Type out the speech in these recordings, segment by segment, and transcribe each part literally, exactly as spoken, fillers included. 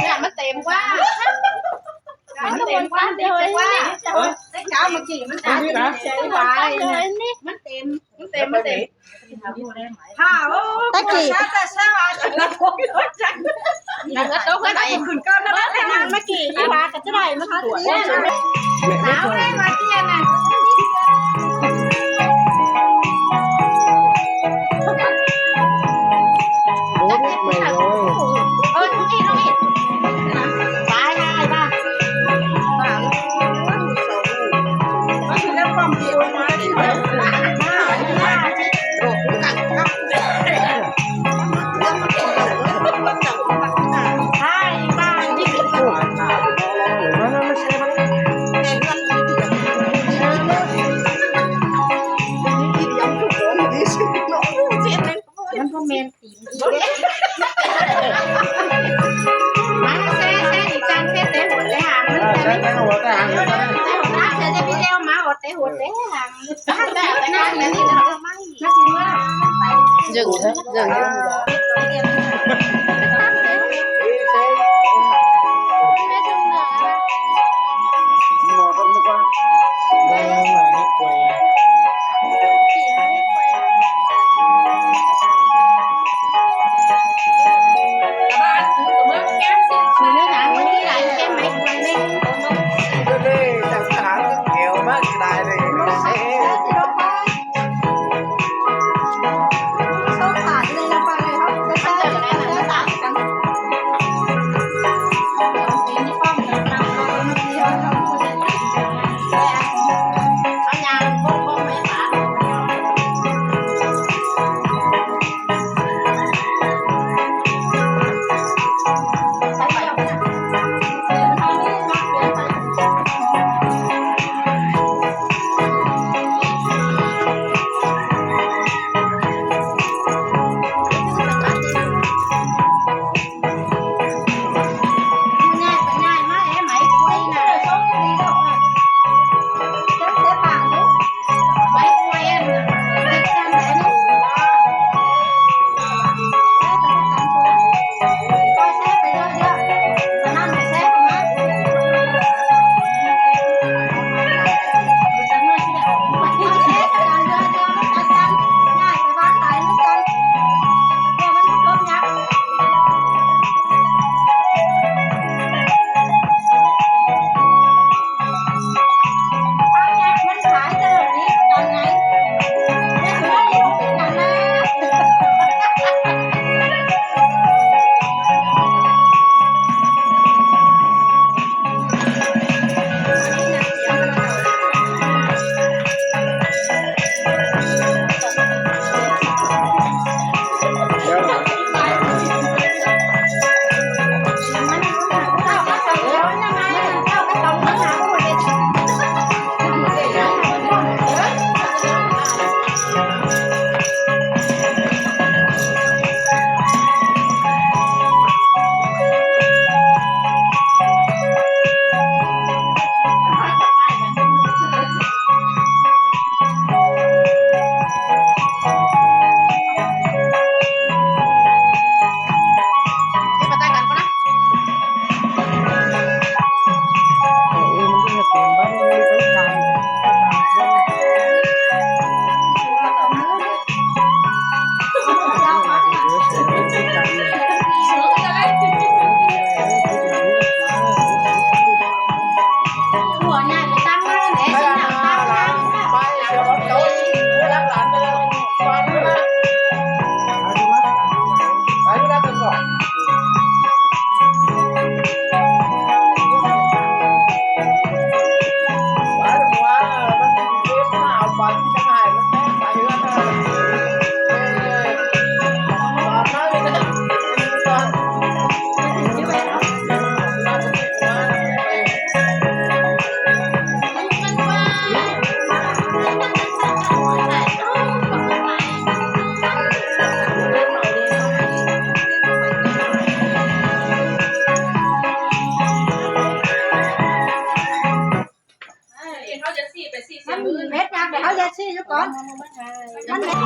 เนี่ยมันเต็มว่า มันเต็มว่า เต็มว่า เฮ้ย เมื่อกี้มันเต็ม มันเต็ม มันเต็ม มันเต็ม ตะกี้ แล้วก็โต๊ะไหน ขึ้นก้อนแล้วแต่นั่งเมื่อกี้ที่ว่าก็จะได้มาทานเนี่ย สาวได้มาเที่ยงน่ะ โอ้ย ไม่เลย เออ น้องอีก น้องอีก ไป ไป ไป มันก็แม่นตีนอีกเด้ มาแซ่ แซ่อีกจาน แซ่แต่หัวแต่หางมันจะไม่ แซ่แต่หัวแต่หาง แซ่แต่หัวแต่หาง แซ่แต่พี่เดียวมาหัวแต่หัวแต่หาง แต่แต่นั่นนี่เนาะ เฮ็ดหยังเดี๋ยวเขาจะชี้อยู่ก่อน มันเฮ็ด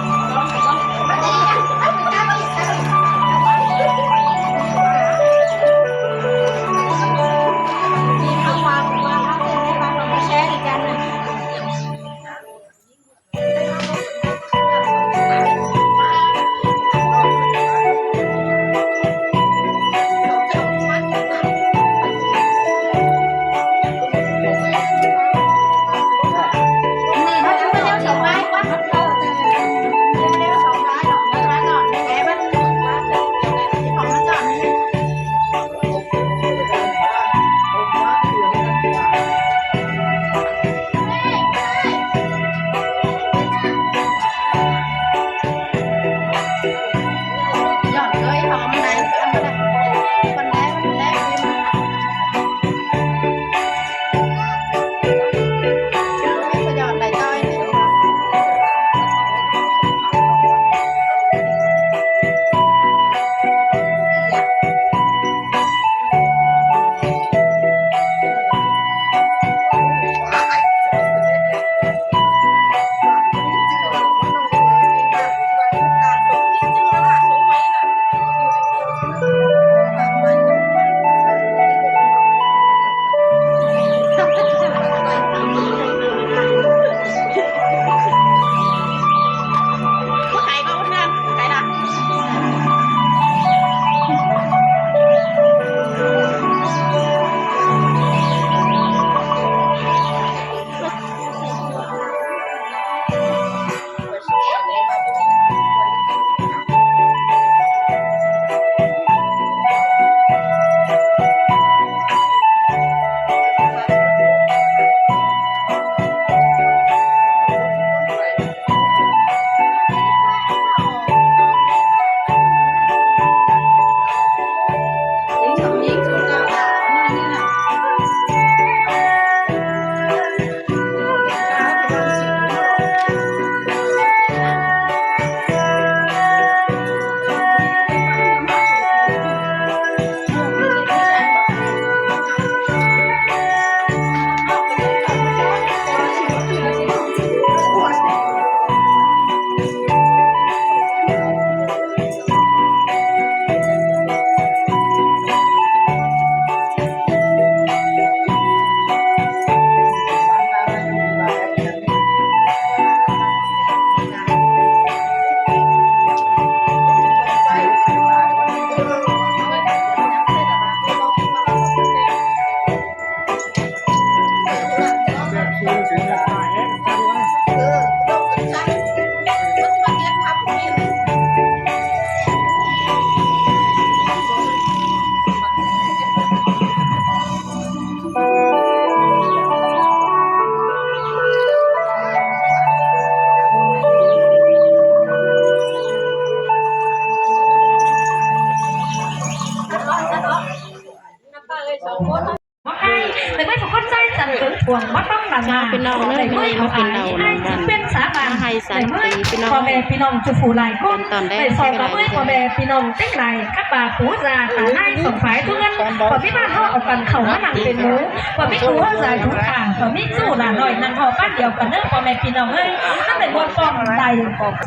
ว่าไอ้แต่ไม่ถูกคนใจสั่นเกินควรว่าต้องดังมา พี่น้องเอ้ย แต่ไม่เอาอาย ไอ้จึงเป็นสาบาน ให้สันติ พี่น้อง พ่อแม่พี่น้องจุผู้หลายคน ตอนแรก ในซอย ไม่เป็นไร ก็เมื่อย พ่อแม่พี่น้องเต็งหลาย กับป่าปูซาตาไล่ส่งฝ่ายทุกเงิน พ่อพี่บ้านเขาเอากันเข้ามานั่งเป็นหมู่ พ่อพี่ครูเขาสายทุกทาง พ่อพี่สู้หลานหน่อย นั่งพอบ้านเดียวกันเด้อ พ่อแม่พี่น้องเอ้ย ถ้าเป็นมวลกองใด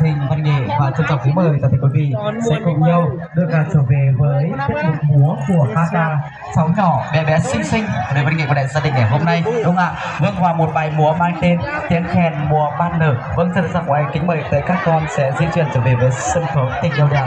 Xin văn nghệ và trân trọng kính mời toàn thể quý vị sẽ cùng nhau đưa cà trở về với tiết mục múa của Kha Kha. Cháu nhỏ bé bé xinh xinh, để văn nghệ của đại gia đình ngày hôm nay, đúng không ạ? Vâng, và một bài múa mang tên Tiếng khen mùa ban nở. Vâng, xin được kính mời tới các con sẽ di chuyển trở về với sân khấu tình yêu đẹp.